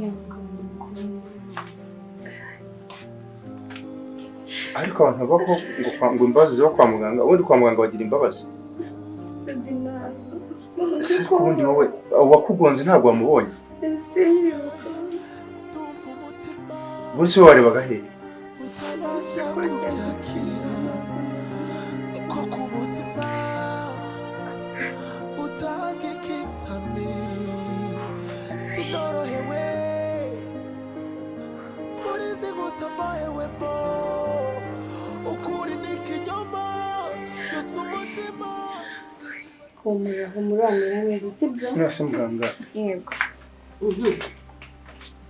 Ihangane mukunzi. Ariko abantu bavuga ko ngo imbabazi ziba kwa muganga, ubundi kwa muganga bagira imbabazi. Daddy, nazo. Ese ariko ubundi wowe uwakugonze ntabwo wamubonye? Sinyibuka. Ubundi se warebaga hehe? Utabasha kubyakira niko ku buzima butanga ikizami, sinorohewe muri izi nkuta mbohewemo, ukuri n'ikinyoma ndetse umutima. Humura, humura, uramera neza, sibyo? None se muganga? Yego.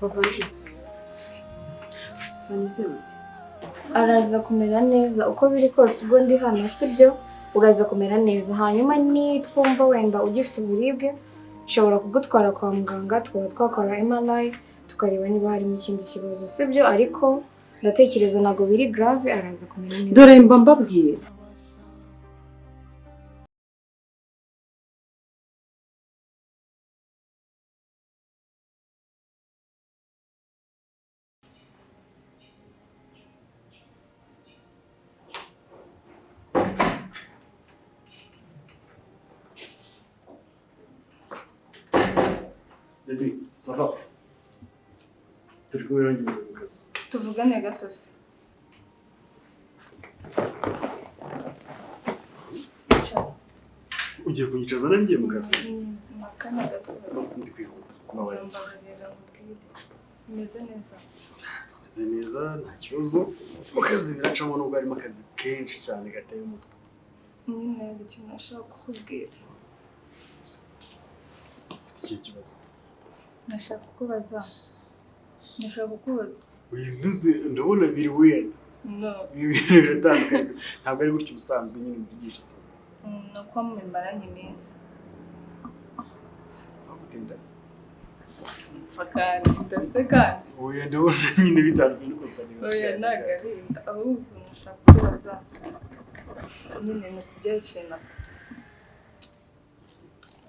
Papa, bameze bute? Araza kumera neza uko biri kose, ubwo ndi hano, sibyo? Uraza kumera neza, hanyuma nitwumva wenda ugifite uburibwe nshobora kugutwara kwa muganga, tukaba twakora MRI tukareba niba harimo ikindi kibazo, sibyo? Ariko ndatekereza ntabwo biri grave, araza kumera neza. Dore mba mbabwira. Baby, ça va? Turi kumwe nanjye njya mu kazi. Tuvugane gato se. Ugiye kunyicaza nari ngiye mu kazi. Akanya gato. Ndi kwihuta. Mbabarira. Mbabarira nkubwire. Umeze neza? Meze neza, nta kibazo. Mu kazi biracamo nubwo harimo akazi kenshi cyane gateye umutwe. Nyine hari ikintu nashaka kukubwira. Ufite ikihe kibazo? Nashaka kukubaza. Nashaka kukubaza. Winduze, ndabona biri weird. No. Ibi bintu biratandukanye. Ntabwo ari gutyo ubusanzwe nyine mvugisha tu. Ni uko mumaranye iminsi. Bagutenda se? Kandi ndaseka. Oya, ndabona nyine bitandukanye nuko twajyaga Oya, tuganira. ntabwo ari inda, ahubwo nashaka kukubaza. Nyine ni ukubyerekeye na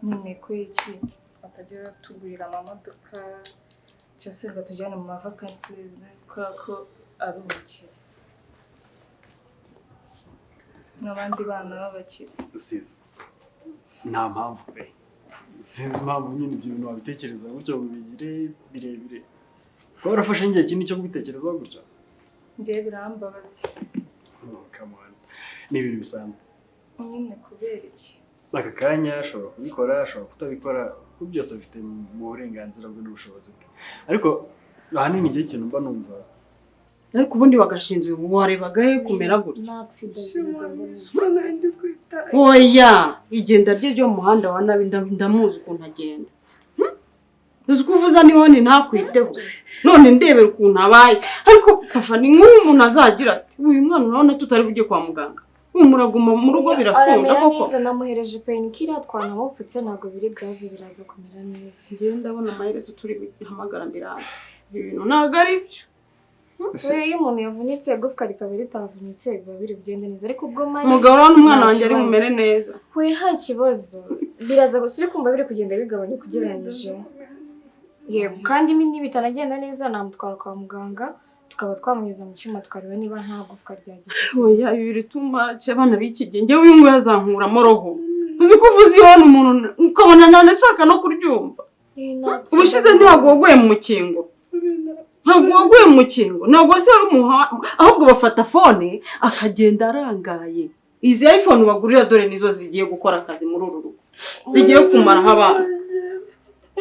nyine ko iki batajya batugurira amamodoka cyangwa se ngo batujyane mu mavakansi kubera ko ari ubukire nk'abandi bana b'abakire. Sis, nta mpamvu pe. Sinzi impamvu nyine ibyo bintu wabitekereza gutyo ngo bigire birebire. Kuba warafashe igihe kinini cyo kubitekerezaho gutyo. Njyewe birambabaza. No, come on. Ni ibintu bisanzwe. Nyine kubera iki? Aka kanya ashobora kubikora, ashobora kutabikora, kuko byose abifite mu burenganzira bwe n'ubushobozi bwe. Ariko ahanini igihe ikintu mba numva Ariko ubundi wagashinzwe warebaga he kumera gutya? Nta accident, biragenda neza. Ko nari kwita. Oya, igenda rye ryo mu muhanda wa nabi, ndamuzi ukuntu agenda. Uzi ko uvuza nihoni ntakwiteho, none ndebera ukuntu abaye. Ariko papa, ni nk'uyu umuntu azagira ati uyu mwana urabona tutari bujye kwa muganga, uyu muraguma mu rugo birakunda Aramera koko. neza, namuhereje painkiller, twanamupfutse, ntabwo biri grave, biraza kumera neza. Njyewe ndabona amaherezo turi buhamagara ambulance, ibi bintu ntabwo ari byo. Oya, iyo umuntu yavunitse igufwa rikaba ritavunitse biba biri bugende neza, ariko ubwo mari Umugabo urabona umwana nta wanjye ari kibazo. bumere neza. Oya, nta kibazo, biraza gusa uri kumva biri kugenda bigabanyuka ugereranyije. Yego, kandi nibitanagenda neza namutwara kwa muganga tukaba twamunyuza mu cyuma tukareba niba nta gufwa ryagize. Oya, ibi bituma abana b'iki gihe, njyewe uyu nguyu azankuramo roho. Uzi ko uvuze ihoni umuntu ukabona ntanashaka no kuryumva. Ubushize ntabwo waguye mu mukingo. Ntabwo waguye mu mukingo. Ntabwo wese wari umuha, ahubwo bafata phone akagenda arangaye. Izi iPhone bagurira dore nizo zigiye gukora akazi muri uru rugo. Zigiye kumaraho abana.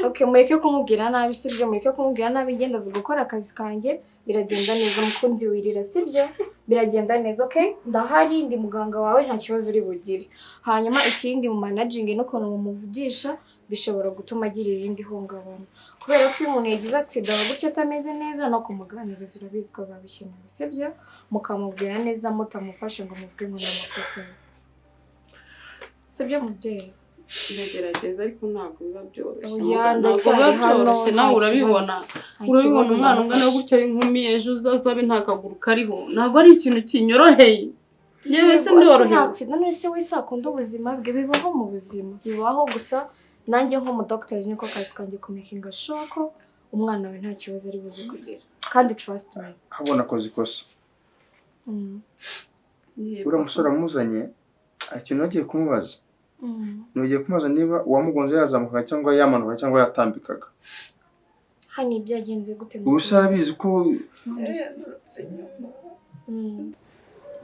Okay, mureke kumubwira nabi, sibyo? Mureke kumubwira nabi, ngenda azi gukora akazi kanjye, biragenda neza mukunzi, wirira, sibyo? Biragenda neza, okay? Ndahari, ndi muganga wawe, nta kibazo uri bugire. Hanyuma ikindi mu managing n'ukuntu mumuvugisha bishobora gutuma agira irindi hungabana. Kubera ko iyo umuntu yagize accident aba gutya atameze neza, no kumuganiriza urabizi ko biba bikenewe, sibyo? Mukamubwira neza mutamufashe ngo muvuge ngo ni amakosa ye. Sibyo mubyeyi? Ndagerageza ariko ntabwo biba byoroshye. Oya, Ntabwo ndacyari biba hano, byoroshye, nawe nta urabibona. kibazo. Nta Urabibona kibazo, umwana ungana ndamufasha. gutya w'inkumi ejo uzazabe nta kaguru kariho. Ntabwo ari ikintu kinyoroheye. Yewe se Yego, ariko ndorohewe. nta accident, none se wese akunda ubuzima bwe, bibaho mu buzima, bibaho gusa nanjye nk'umudogiteri niko kazi kanjye kumakinga sure ko Umwana wawe nta kibazo ari buze kugira, kandi trust me. Habona akoze ikosa. Uriya musore amuzanye, hari ikintu bagiye kumubaza. Ntibagiye kumubaza niba uwamugonze yazamukaga cyangwa yamanuka cyangwa yatambikaga. Hani, byagenze gute? Ubu se arabizi ko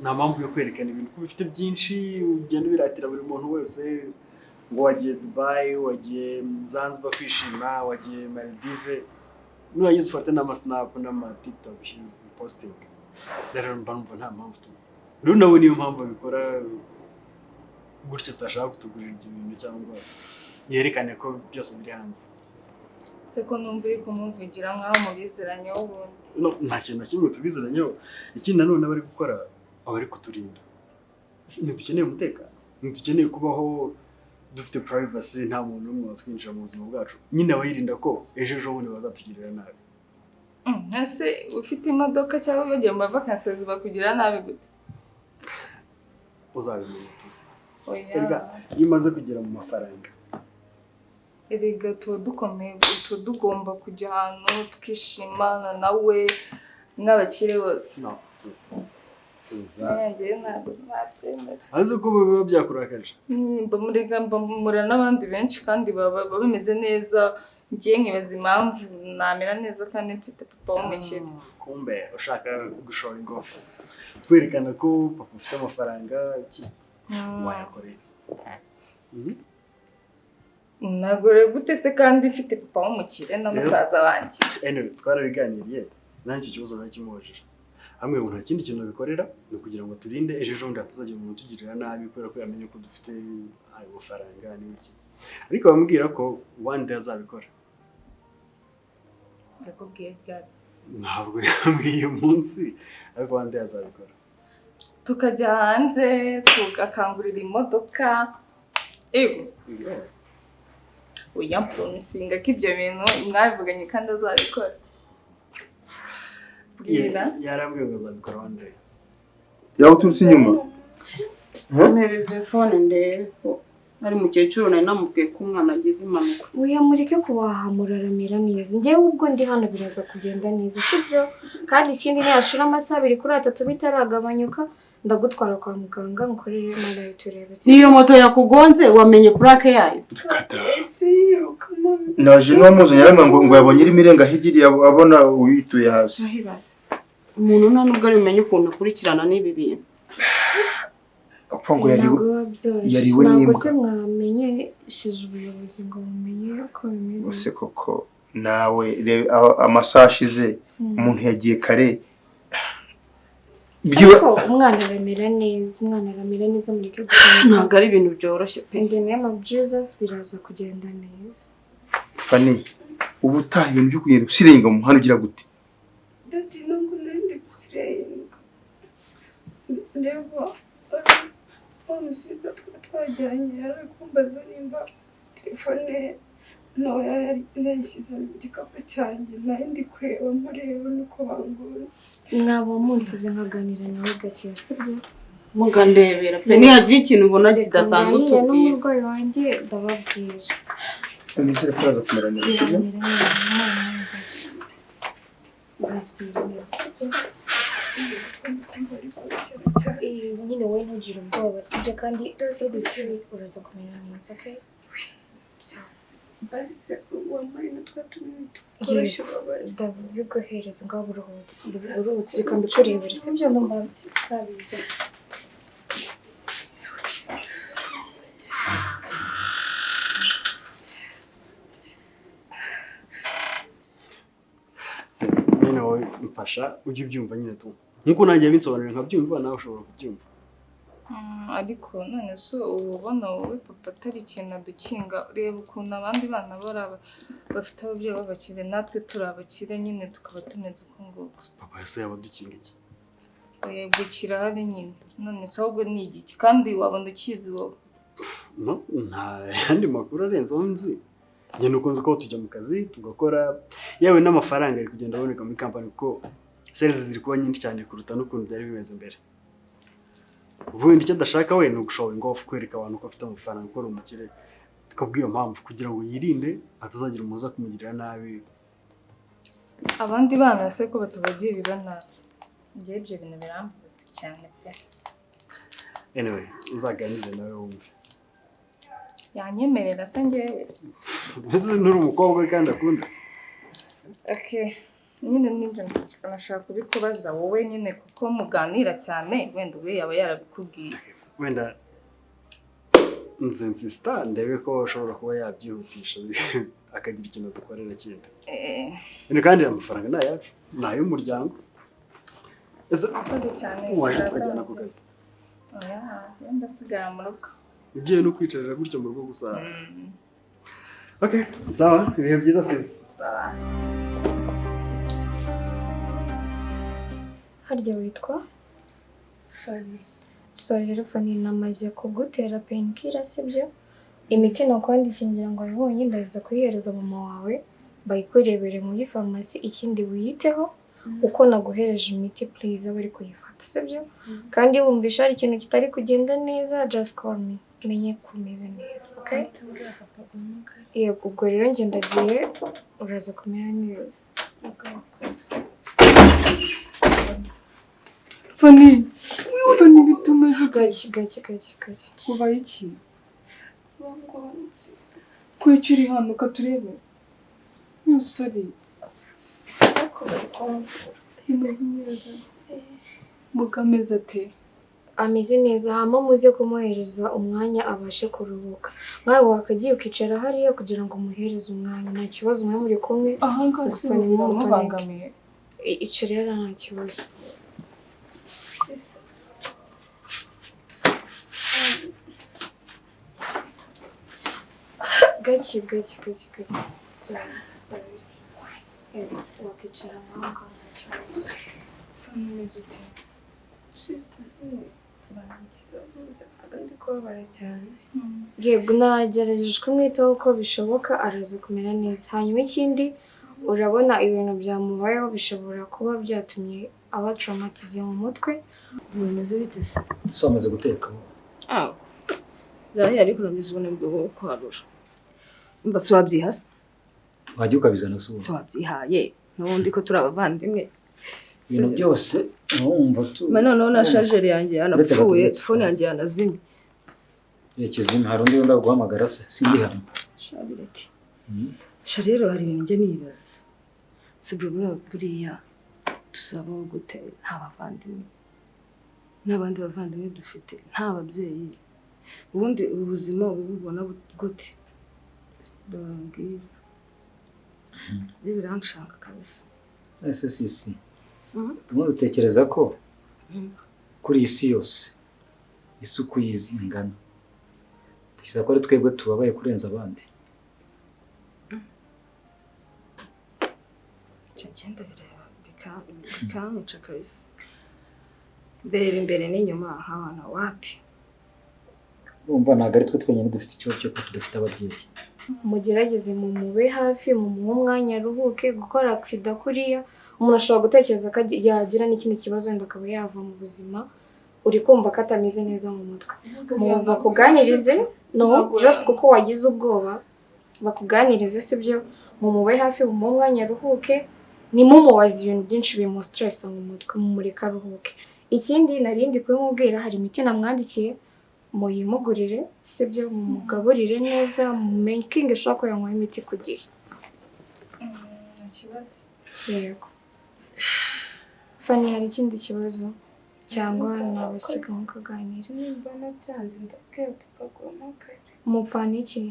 Nta mpamvu yo kwerekana ibintu kuko bifite byinshi, ugenda ubiratira buri muntu wese ngo wagiye Dubai, wagiye Zanzibar kwishima, wagiye Maldive, nurangiza ufate n'amasnap n'ama TikTok ushyire posting. Rero mba numva nta mpamvu tu. Rero nawe niyo mpamvu abikora gutya, atashaka kutugurira ibyo bintu cyangwa yerekane ko byose biri hanze. Se ko numva uri kumuvugira nk'aho mubiziranyeho ubundi? No, nta kintu na kimwe tubiziranyeho. Ikindi nanone aba ari gukora, aba ari kuturinda. Ntidukeneye umutekano, ntidukeneye kubaho dufite privacy, nta muntu n'umwe watwinjira mu buzima bwacu. Nyine aba yirinda ko ejo ejo bundi bazatugirira nabi. Ese ufite imodoka cyangwa bagiye mu mavakansi bakugira nabi gute? Uzabimenya tu. Oya. Erega iyo umaze kugera mu mafaranga. Erega tuba dukomeye, tuba tugomba kujya ahantu tukishimana nawe nk'abakire bose. No, sis, tuza. Njye ntabwo nabyemera. Azi ko biba byakurakaje. Mba murega, mba mura n'abandi benshi kandi baba bameze neza, ngiye nkibaza impamvu namera neza kandi mfite papa w'umukire. Kumbe ushaka gushora ingofu, kwerekana ko papa ufite amafaranga ki wayakoresha. Ntabwo rero gute se kandi mfite papa w'umukire na musaza wanjye? Anyway, twarabiganiriye, nanjye icyo kibazo narakimubajije, hamwe ngo nta kindi kintu bikorera ni ukugira ngo turinde ejo ejo bundi hatazagira umuntu utugirira nabi kubera ko yamenye ko dufite ayo mafaranga n'iki. Ariko bamubwira ko one day azabikora. Ndakubwiye ryari? Ntabwo yambwiye umunsi, ariko one day azabikora. Tukajya hanze, tugakangurira imodoka, ego. Oya, mpromisinga ko ibyo bintu mwabivuganye kandi azabikora. Bwira. Yarambwiye ngo azabikora one day. Yaba uturutse inyuma. Mpereza phone ndebe ko ari mukecuru, nari namubwiye ko umwana agize impanuka. Oya, mureke kubahamura, aramera neza. Njyewe ubwo ndi hano biraza kugenda neza, sibyo? Kandi ikindi, nihashira amasaha 2 kuri 3 bitaragabanyuka, ndagutwara kwa muganga nkorere MRI turebe, sibyo? Niyo moto yakugonze, wamenye plaque yayo? Naje n'uwamuzanye aramubwira ngo yabonye irimo irenga hirya, abona uyituye hasi. Ahibaze umuntu nta nubwo ari bumenye ukuntu akurikirana n'ibi bintu. Upfa ngo yariwe. Ntabwo biba byoroshye. Yariwe Ntabwo n'imbwa. se mwamenyesheje ubuyobozi ngo bumenye uko bimeze? Use koko nawe reba amasaha ashize, umuntu yagiye kare. Ariko umwana aramera neza, umwana aramera neza, mureke gupanika. Ntabwo ari ibintu byoroshye pe. In the name of Jesus, biraza kugenda neza. Fani, ubu utaha ibintu byo kugenda usirenga mu muhanda ugira gute? Daddy, ntabwo nari ndi gusirenga. Reba, wa musista twari twajyanye yari ari kumbaza nimba telefone ntoya yari nayishyize mu gikapu cyanjye, nari ndi kureba mureba nuko bangonze. Mwaba munsize nkaganira nawe gake, sibyo? Mugandebera pe, nihagira ikintu ubona Reka kidasanzwe nganire utubwire. n'umurwayi wanjye, ndababwira. Nizere ko araza kumera neza, sibyo? Biramera neza, umwana wawe gake. Biraza kumera neza, sibyo? Ndumva ariko cyane cyane. Nyine wowe ntugire ubwoba, sibyo? Kandi feel free, uraza kumera neza, okay? Sawa. Basi se wampaye na twa tunini tworoshya ububabare? Ndabiguhereza, ngaho buruhutse, buruhutse. Reka mbikurebere, sibyo? Ndumva babizi. Sis, nyine wowe mfasha ujye ubyumva nyine tu, nkuko nanjye yabinsobanurira nkabyumva, nawe ushobora kubyumva. Ariko none se uba ubona wowe papa atari ikintu adukinga? Reba ukuntu abandi bana bari bafite ababyeyi b'abakire, natwe turi abakire nyine tukaba tumeze uko nguko. Papa ese yaba adukinga iki? Yego, kirahari nyine. None se ahubwo ni igiki kandi wabona ukizi wowe? No, nta yandi makuru arenzeho nzi. Njye nuko nzi ko tujya mu kazi tugakora, yewe n'amafaranga ari kugenda aboneka muri kampani, kuko sales ziri kuba nyinshi cyane kuruta n'ukuntu byari bimeze mbere. Ubundi icyo adashaka we ni ugushowing off, kwereka abantu ko afite amafaranga, ko ari umukire. Kubw'iyo mpamvu, kugira ngo yirinde hatazagira umuntu uza kumugirira nabi. Abandi bana se ko batabagirira nabi? Njyewe ibyo bintu birambabaza cyane pe. Anyway, uzaganire nawe wumve. Yanyemerera se njyewe? Mbese nturi umukobwa we kandi akunda? Okay, nyine nibyo nashaka kubikubaza wowe nyine, kuko muganira cyane, wenda we yaba yarabikubwiye. Wenda nze ndebe ko ashobora kuba yabyihutisha, akagira ikintu dukorera kindi. Nyine kandi amafaranga ni ayacu, ni ay'umuryango. Ese Urakoze cyane. waje tukajyana ku kazi? Oya, wenda sigara mu rugo. Ugiye no kwicarira gutyo mu rugo gusa? Okay, sawa, ibihe byiza, sis. Sawa. Harya witwa? Fani. So rero Fani, namaze kugutera painkiller, sibyo? Imiti nakwandikiye ngira ngo wayibonye, ndaza kuyihereza mama wawe bayikurebere muri farumasi. Ikindi wiyiteho uko naguhereje imiti, please, abe ari kuyifata, sibyo? Kandi wumvisha hari ikintu kitari kugenda neza, just call me menye ko umeze neza, okay? Tubwira papa guhamagara. Yego, ubwo rero njye ndagiye, uraza kumera neza. Akabakoze. Fani, Fani, bitumeze? Gake gake gake gake. Ubaye iki? Bangonze. Kuki uri hano ukaturebe umusore? Ariko bari kumvura. Imeze neza? Muga ameze ate? Ameze neza. Hama muze kumuhereza umwanya abashe kuruhuka. Nkawe wakagiye ukicara hariya kugira ngo umuhereze umwanya, nta kibazo mwe muri kumwe. Ahangaha se Gusa ni biramubangamiye? Icara hariya, nta kibazo. Sister. Gake gake gake gake, sorry, sorry. Yego, wakicara nkaho ngaho, nta kibazo. Fani, umeze ute? Sister, nyine barangiza ndi kubabara cyane. Yego, nagerageje kumwitaho uko bishoboka, araza kumera neza. Hanyuma ikindi, urabona ibintu byamubayeho bishobora kuba byatumye aba traumatized mu mutwe. Bimeze bite se? Ese wamaze guteka? Aho zarahiye, ariko nagize ubunebwe bwo kwarura. Umva, si wabyihase? Wajya ukabizana se ubu? Si wabyihaye n'ubundi ko turi abavandimwe? Ibintu byose wumva tu. Ma noneho na charger yanjye Uretse gato, yanapfuye, uretse. phone yanjye yanazimye. Kizima, hari undi wenda guhamagara se? Sindi hano. Sha, bireke. Sha, rero hari ibintu njya nibaza. Si bro, buriya tuzabaho gute nta bavandimwe, n'abandi bavandimwe dufite, nta babyeyi? Ubundi ubu buzima ububona gute? Bambwira ibyo, biranshanga kabisa. Ese sisi, Mhm. ubundi utekereza ko kuri iyi si yose, isi uko uyizi ingana, utekereza ko ari twebwe tubabaye kurenza abandi? Icyo ngenda bireba bikanyica kabisa. Ndeba imbere n'inyuma nkabona wapi. Urumva, ntabwo ari twe twenyine dufite ikibazo cyo kuba tudafite ababyeyi. Mugerageze mumube hafi, mumuhe umwanya aruhuke. Gukora accident kuriya, umuntu ashobora gutekereza ko yagira n'ikindi kibazo, wenda akaba yava mu buzima. Uri kumva ko atameze neza mu mutwe. Mu bakuganirize, no just kuko wagize ubwoba, bakuganirize, sibyo? Mumube hafi, mumuhe umwanya aruhuke, ntimumubaze ibintu byinshi bimustressa mu mutwe, mumureke aruhuke. Ikindi narindi kubimubwira, hari imiti namwandikiye, muyimugurire, sibyo? Mumugaburire neza, mumakinge sure ko yanyweye imiti ku gihe. Nta kibazo. Yego Fani, hari ikindi kibazo cyangwa nabasiga mukaganira? Nimba nabyanze ndabwira papa guhamagara. Mupfana iki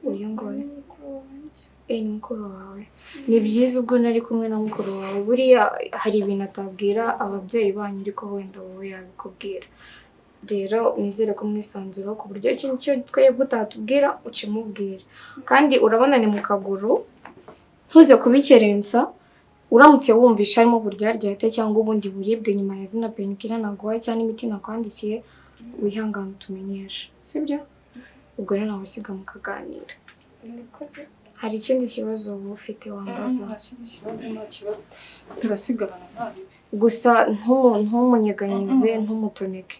uyu nguyu? Ni mukuru wanjye. Eh, ni mukuru wawe. Ni byiza, ubwo nari kumwe na mukuru wawe. Buriya hari ibintu atabwira ababyeyi banyu, ariko wenda wowe yabikubwira. Rero nizere ko mwisanzura ku buryo ikintu cyo twebwe utatubwira ukimubwira. Kandi urabona ni mu kaguru, ntuze kubikerensa. Uramutse wumvisha harimo uburyaryate cyangwa ubundi buribwe nyuma ya zino painkiller naguhaye cyangwa imiti nakwandikiye, wihangane utumenyeshe, sibyo? Ubwo rero nabasiga mukaganira. Murakoze. Hari ikindi kibazo wowe ufite wambaza? Nta kindi kibazo, nta kibazo, turasigarana nta bibi. Gusa ntumunyeganyeze, ntumutoneke,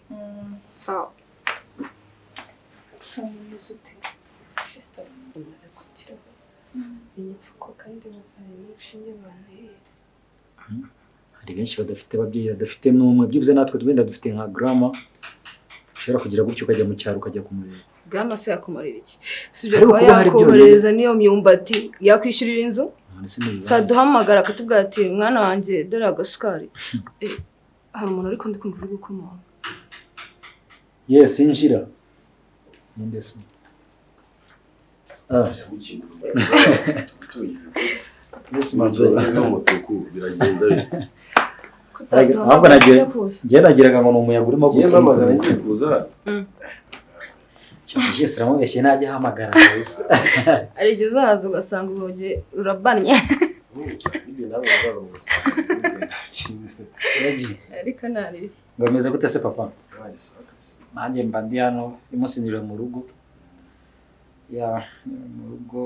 sawa? Umeze ute? Sister, umaze gukira. Igipfuko kandi hari n'urushinge banteye. Hari benshi badafite ababyeyi, badafite n'umwe. Byibuze natwe wenda dufite nka grandma, ushobora kugira gutyo ukajya mu cyaro ukajya kumureba. Grandma se yakumarira iki? Si ibyo, Ariko kuba kuba hari yakoherereza n'iyo myumbati, yakwishyurira inzu? None se ntibibaye? Saduhamagara akatubwira ati: "Mwana wanjye, dore agasukari." Hari umuntu ariko ndi kumva uri gukomanga. Yes, injira. Ninde se? Ah, yes, my brother. Z'umutuku biragenda bite? Ahubwo nagiye, njye nagiraga ngo ni umuyaga urimo Ngiye gusa. mpamagara ngiye kuza. Jisi aramubeshye, ntajya ahamagara kabisa. Hari igihe uzaza ugasanga urugi rurabannye. Ibyo nawe uzaza mugasanga ntakinze. Yagiye. Ariko ntari. Ngo bimeze gute se, papa? Nanjye sawa kabisa. Nanjye mba ndi hano, imusinziriye mu rugo. Ya, mu rugo,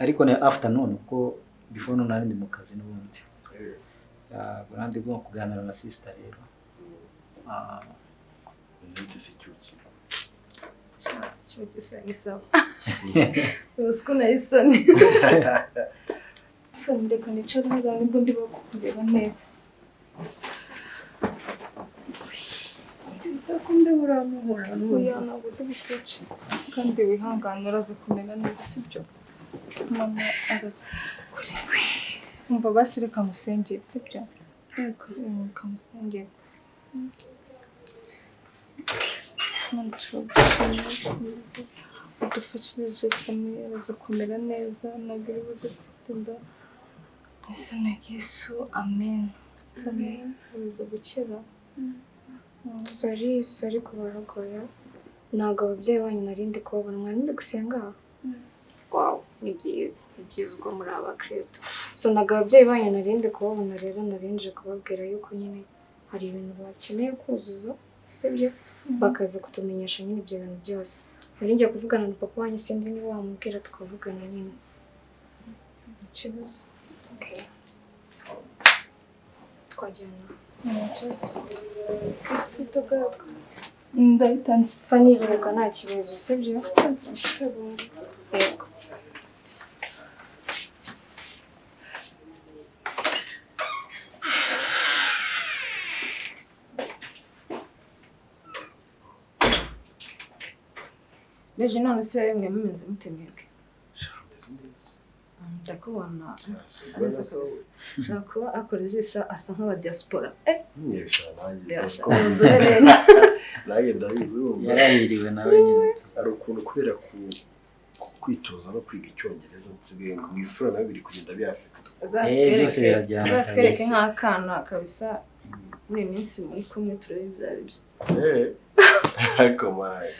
ariko ni afternoon kuko before noon nari ndi mu kazi n'ubundi. Ya, ubwo nandi ndimo kuganira na sister rero. Ah, Meze bite se, Cyuki? Cyuki se ni sawa, uzi ko nayo isoni. Fani, reka nicare hariya nibwo ndimo kukureba neza. Sister, ko ndeba uramuhora? Oya, ntabwo ndi bukwice, kandi wihangane, uraza kumera neza, sibyo? Mama araza kuza kukureba. Umva basi, reka musengere, sibyo? Reka musengere. Mana, turagushimiye udufashirije famille, araza kumera neza, ntabwo iri buze gutinda. Mu izina rya Yesu, amen. Amen. Uraza gukira. Sorry, sorry kubarogoya. Ntabwo ababyeyi banyu nari ndi kubabona. Mwari muri gusenga? Wow, ni byiza, ni byiza ubwo muri abakristo. So ntabwo ababyeyi banyu nari ndi kubabona rero, nari nje kubabwira yuko nyine hari ibintu bakeneye kuzuza, sibyo? Bakaza kutumenyesha nyine ibyo bintu byose. Nari ngiye kuvugana na papa wanyu, sinzi niba wamubwira tukavugana nyine. Ikibazo. Okay. Twajyana. Nta kibazo. Ndayitanze. Fanny, ruhuka, nta kibazo, sibyo? Yego. Reje, none se mwe mumeze mute mwebwe? Sha, meze neza. Ndakubona asa ubona neza se kabisa, ashobora kuba akora ijisho asa nk'aba diaspora. Nyesha nanjye. Yasha. Ko nanjye ndabizi, urumva. Yarahiriwe nawe nyine. Hari ukuntu kubera kwitoza no kwiga icyongereza nsigaye mu isura nawe biri kugenda biyafekita. Byose birajyana Uzatwereke kabisa. nk'akana kabisa muri iyi minsi muri kumwe, turebe ibyo ari byo. Eh, ariko maye.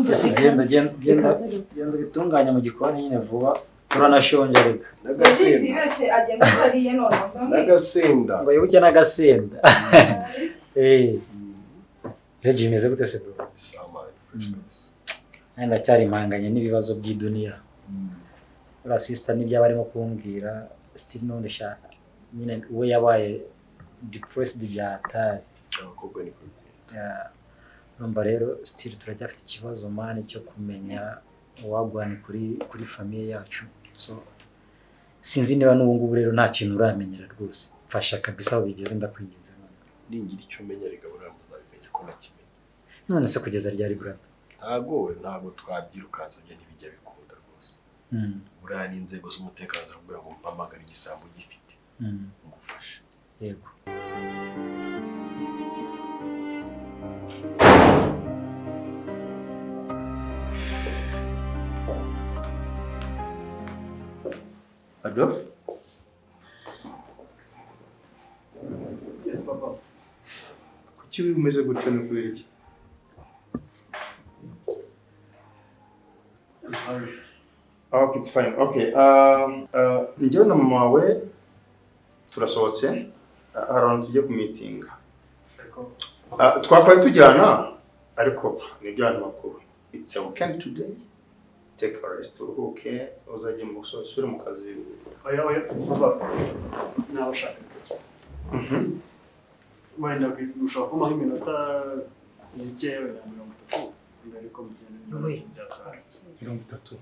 Sisi, genda, genda, genda, genda ubitunganye mu gikoni nyine vuba, turanashonje reka. N'agasenda. Yibeshye agenda atariye none. N'agasenda. Ngo yibuke n'agasenda. Eh, Regi, bimeze gute se, bro? Sawa man, fresh kabisa. Nanjye ndacyari impanganye n'ibibazo by'iduniya. Uriya sister n'ibyo aba arimo kumbwira, still n'ubundi sha nyine we yabaye depressed bya hatari. Abakobwa niko bigenda. Yeah. Urumva rero still turacyafite ikibazo man cyo kumenya uwagwana kuri famille yacu. So sinzi niba n'ubu ngubu rero nta kintu uramenyera rwose. Mfasha kabisa aho bigeze, ndakwinginze none. Ningira icyo umenya reka buriya muzabimenya ko nakimenye. None se kugeza ryari, brother? Ntabwo twabyirukansa, byo ntibijya bikunda rwose. Buriya n'inzego z'umutekano zirakubwira ngo mpamagara igisambo gifite ngufashe. Yego. Adolphe? Yes, papa. Kuki umeze gutyo, ni kubera iki? I'm sorry. Okay, it's fine. Okay. Njyewe na mama wawe turasohotse. Hari ahantu tugiye kumitinga. Ariko Twakabaye tujyana, ariko ni iby'abantu bakuru. It's a weekend today. Take a rest, uruhuke, uzajye mu usubire mu kazi. Oya, oya, papa. Nabashaka. Wenda ushobora kumpa nk'iminota mike, wenda 30, mbere yuko mugenda, We. byatwara. 30.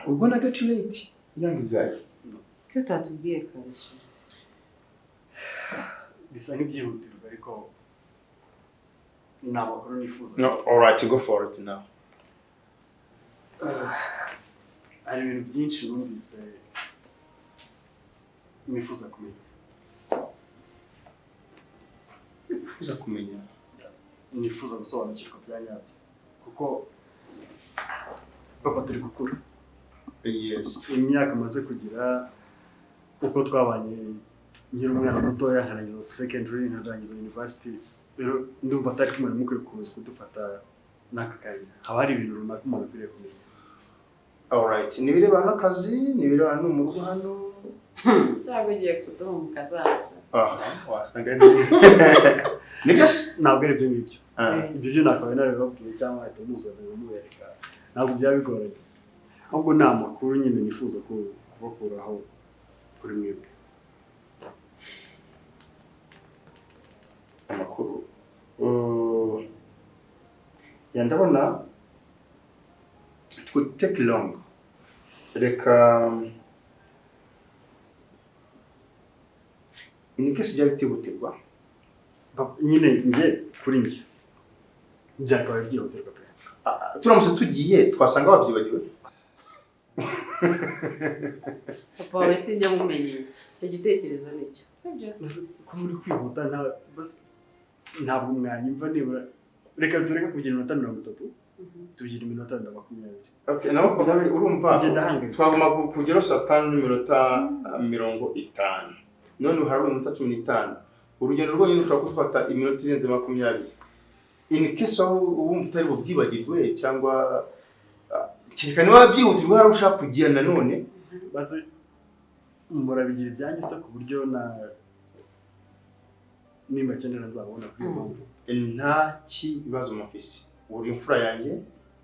We're gonna get you late, young guy. Ko utatubwiye kare? Bisa nk'ibyihutirwa, ariko ni amakuru nifuza. No, all right, go for it now. Hari ibintu byinshi numvise nifuza kumenya. Uza kumenya? Nifuza gusobanukirwa bya nyabyo, kuko papa, turi gukura. Yes. Imyaka amaze kugira, uko twabanye nkiri umwana mutoya, nkarangiza secondary, nkarangiza university, rero ndumva atari kumwe mukwiye kuza kudufata n'aka kanya, haba hari ibintu runaka umuntu akwiriye kumenya. All right, ni ibirebana n'akazi, ni ibirebana no mu rugo hano? Cyangwa ugiye kuduha umukazaza? Aha wasanga nibyo se? Ntabwo ari ibyo ngibyo. Ah. Ibyo byo nakabaye narabibabwiye cyangwa nkahita muzana mubereka, ntabwo byaba bigoranye, ahubwo ni amakuru nyine nifuza kubakuraho kuri mwebwe. Amakuru? Ya, ndabona it could take long. Reka, in case byaba bitihutirwa. Nyine njye, kuri njye byakabaye byihutirwa pe. Ah, turamutse tugiye twasanga wabyibagiwe. Papa wawe sinjya mumenye, icyo gitekerezo nicyo, sibyo? Mbese ko muri kwihuta, ntabwo mwanyumva nibura? Reka tureke kugira iminota 30, tugira iminota wenda 20. Okay, na 20, urumva? Njye ndahangayitse. Twagomba kugeraho saa 5:50, none hari iminota 15. Urugendo rwonyine rushobora kudufata iminota irenze 20. In case waba wumva utari bubyibagirwe cyangwa kereka niba byihutirwa hari ushaka kugira nanone. Maze murabigira ibyanyu se, ku buryo na nimbakenera nzabona kuri iyo mpamvu? Nta kibazo, mufisi, uri imfura yanjye,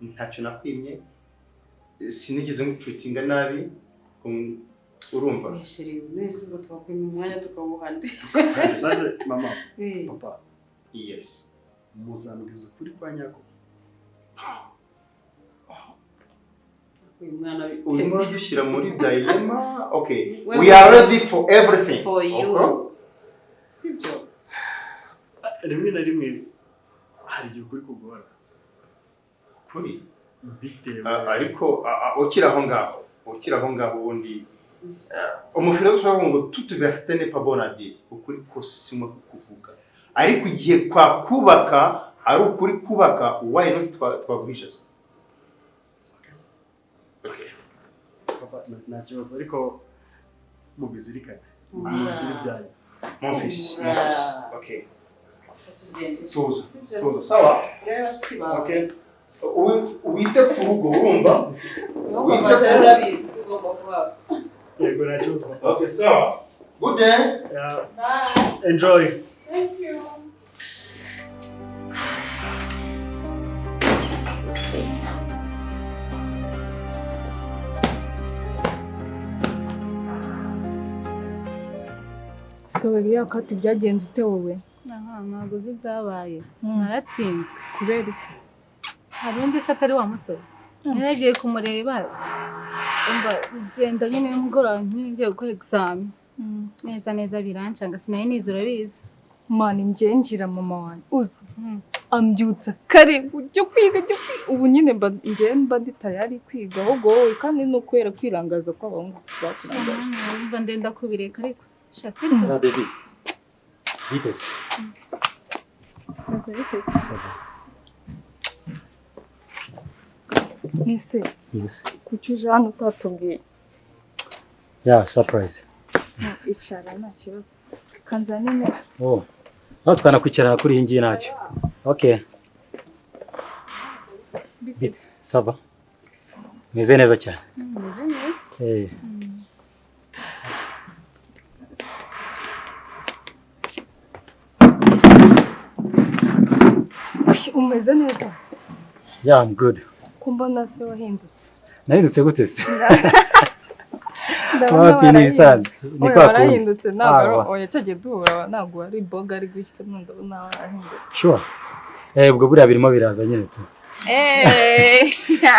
ntacyo nakwimye, sinigeze ngutreatinga nabi, urumva? Chéri, mwese ubwo twakwima umwanya tukawuhana? Maze mama, papa, Yes. muzambwiza ukuri kwa nyako? Uyu mwana Urimo uradushyira muri dilemma. Okay, We- we are ready for everything. For you. Okay? Sibyo? Rimwe na rimwe hari igihe ukuri kugora. Kuri bitewe Ariko ukiri aho ngaho, ukiri aho ngaho, ubundi umufilosofe avuga ngo toute vérité n'est pas bonne à dire. Ukuri kose si ngombwa kuvuga, ariko igihe kwa kubaka ari ukuri kubaka, why not? Twaguhisha se? Okay. Papa, nta kibazo, ariko mubizirikane, mugire ibyanyu. Mon fils, mon Humura. fils, okay. Tugende. Tuza, tuza, sawa. Urebe bashiki bawe. Okay. Wite ku rugo, urumva? Wowe Wite ku papa rugo. urabizi ko ugomba kuhaba. Yego, nta kibazo, papa. Okay, sawa, good day. Yeah, Bye. enjoy. Thank you. So iriya kati byagenze ute wowe? Aha, ntabwo uzi ibyabaye, naratsinzwe. Kubera iki? Hari undi se atari wa musore? Nari nagiye kumureba, umva, ugenda nyine nimugoroba nyine ngiye gukora examen, neza neza birancanga, sinari nize, urabizi. Mani, njye ngira mama wanjye uzi ambyutsa kare, ujya kwiga, ujya kwiga. Ubu nyine mba njye mba ndi tayari kwiga, ahubwo wowe kandi ni ukubera kwirangaza kw'abahungu bakurangaje. Umva, ndenda kubireka, ariko sha sibyo. Ah, baby. Bite se? Meze bite se? Ça va. Nese Yes. kuki uje hano utatubwiye? Yeah, surprise. Icara, nta kibazo, kanzana intebe. Oh. Aho twanakwicarana kuri iyi ngiyi ntacyo. Okay. Bite? Ça va? Meze neza cyane. Meze neza. Eh. Uy, umeze neza? Yeah, I'm good. Ko mbona se wahindutse? Nahindutse gute se? Ndabona Wapi, ni warahindutse. ibisanzwe. Ni Oya, kwa kundi. warahindutse ntabwo Ah, ari oya, cyagiye duhura ntabwo wari boga ari gutya, none ndabona warahindutse. Sure. Eh, ubwo buriya birimo biraza nyine tu. Eh.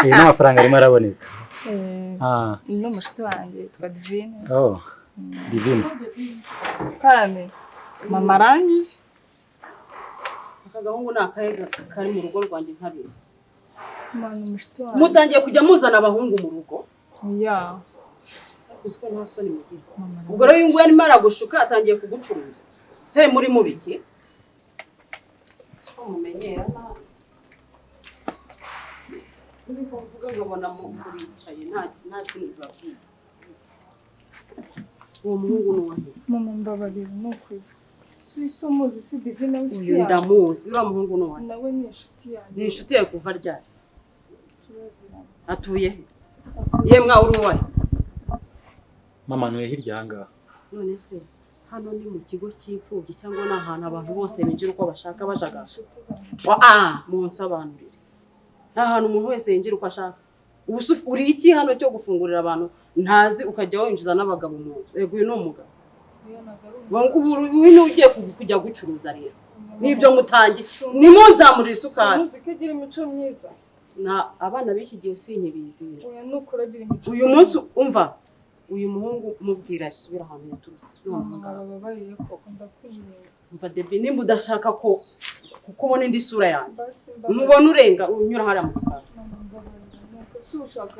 Eh, n'amafaranga arimo araboneka. Ah. Ni umushuti wanjye yitwa Divine. Oh, Divine. Karame, mama arangije. Aka gahungu ni akahe kari mu rugo rwanjye ntabizi? Mama, ni umushuti wanjye. Mutangiye kujya muzana abahungu mu rugo? Ya. Uzi ko nta soni mugira. Ubwo rero uyu nguyu arimo aragushuka, atangiye kugucuruza. Se muri mu biki? Ko mumenyera nabi. Uri kuvuga nkabona muricaye nta kintu bibabwiye. Uwo muhungu ni uwahe? Mama, mbabarira, ni ukuri. Si umuzi? Si Divine w'inshuti Uyu yanjye? ndamuzi, uriya muhungu ni uwahe? Nawe ni inshuti yanjye. Ni inshuti yawe kuva ryari? Atuye he? Yemwa, uri uwahe? Mama, ntuye hirya aha ngaha. None se hano ni mu kigo cy'imfubyi cyangwa ni ahantu abantu bose binjira uko bashaka bajagara? Ah, munsobanurire. Nta hantu umuntu wese yinjira uko ashaka. Ubu se uri iki hano cyo gufungurira abantu ntazi, ukajya winjiza n'abagabo mu nzu? Yego, uyu ni umugabo. Ubu uyu ni ugiye kujya gucuruza rero. Nibyo mutangiye. Nimunzamurire isukari. Umuzi ko agira imico myiza. Na abana b'iki gihe sinkibizira. Oya, ni ukuri agira imico. Uyu munsi umva uyu muhungu mubwira asubira ahantu yaturutse. Mama, bababariye koko, ndakwinginze. Umva Debi, nimba udashaka ko kuko ubona indi sura yanjye, Basi mbabarira. mubona urenga unyura hariya mu gikari. Mama, mbabarira, ni ukuri. Si ushaka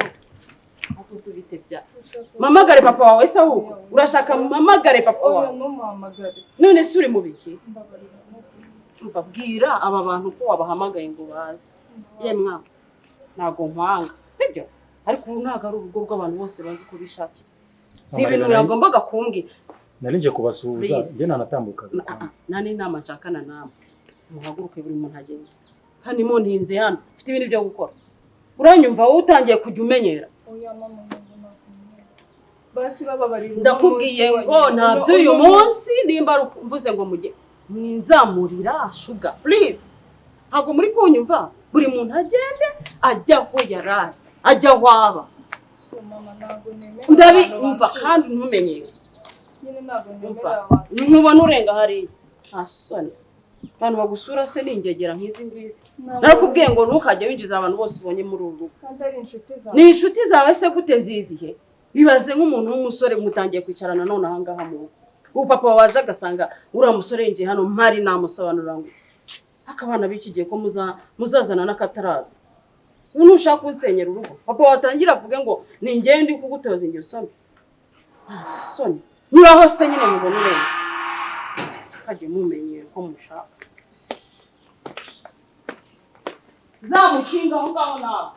Akoze bite bya ushaka Mpamagare papa wawe se? Ahubwo urashaka mpamagare papa Oya, wawe? ntumuhamagare. None se uri mu biki? Mbabarira, ni ukuri. Umva, bwira aba bantu ko wabahamagaye ngo baze. Yemwa, ntago nkwanga, sibyo? Ariko ubu ntabwo ari urugo rw'abantu bose bazi uko bishakiye. Ni Mama, ibintu reka yagombaga kumbwira. Nari nje kubasuhuza, Please. njye nanatambukaga. Nta n'inama nshakana namwe. Muhaguruke, buri muntu agende. Kandi muntinze hano mfite ibintu byo gukora. Uranyumva wowe? Utangiye kujya umenyera. Oya mama, ntabwo nakumenyera. Basi bababarira uno Ndakubwiye munsi ngo wonyine. nta by'uyu munsi. Nimba ari uko mvuze ngo mujye mwinzamurira sugar, please. Ntabwo muri kunyumva? Buri muntu agende, ajya aho yarari, ajya aho aba. So, mama, ntabwo nemera Ndabi abantu umva bansura. kandi ntumenyere. Nyine ntabwo Umva, nemera bansura. nkubona urenga hariya, nta soni. Abantu bagusura se ni ingegera nk'izi ngizi? Narakubwiye ngo ntukajye winjiza abantu bose ubonye muri uru rugo. Kandi ari inshuti zawe. Ni inshuti zawe se gute? Nzizihe? Bibaze nk'umuntu w'umusore mutangiye kwicarana none aha ngaha mu rugo. Ubu papa waje agasanga uriya musore yinjiye hano mpari, namusobanurira ngo iki? Ariko abana b'iki gihe ko muzazana n'akataraza. Ubu ntushaka kunsenyera urugo, papa watangira avuge ngo ni njyewe ndi kugutoza ingeso mbi. Nta soni? Nyuraho se nyine mubone urenga, kajye mumenyera ko mushaka. Zamukinga aho ngaho nawe.